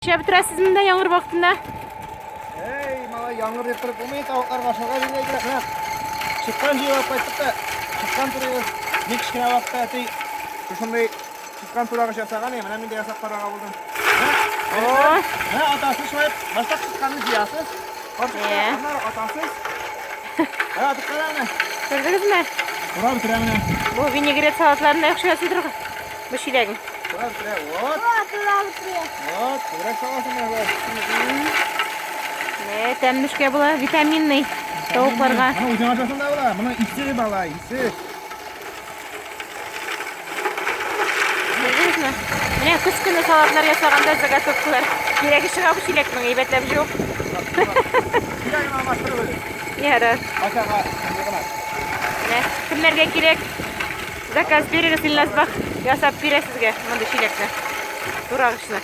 Нишләп бетерәсез монда яңгыр вакытында? Эй, малай, яңгыр дип торып булмый, тавыкларга ашарга бирергә кирәк. Менә чыккан җыеп алып кайттык та, чыккан турыйбыз. Бик кечкенә вакытта әти шушындый чыккан турагыч ясаган иде, менә мин дә ясап карарга булдым. О! Менә атасы шулай башта чыкканны җыясыз, карчыкка, аннары атасыз. Менә атып кара менә. Күрдегезме? Тура бетерә менә. Бу винегрет салатларын да яхшы ясый торган. Бу чиләгең. Тура бетерә, вот. Вот, күбрәк саласың менә болай. Менә тәмлешкә була, витаминный тавыкларга. Моны үзең ашасың да була. Моның исе бала, исе. Күрдегезме? Менә көз көне салатлар ясаганда заготовкалар. Кирәге чыга бу чиләкнең, әйбәтләп җуып. Чиләген алмаштырып әле. Ярар. Ашага гына. Менә кемнәргә кирәк? Заказ бирегез, Илназ Бах ясап бирә сезгә мондый чиләкне. Турагычны.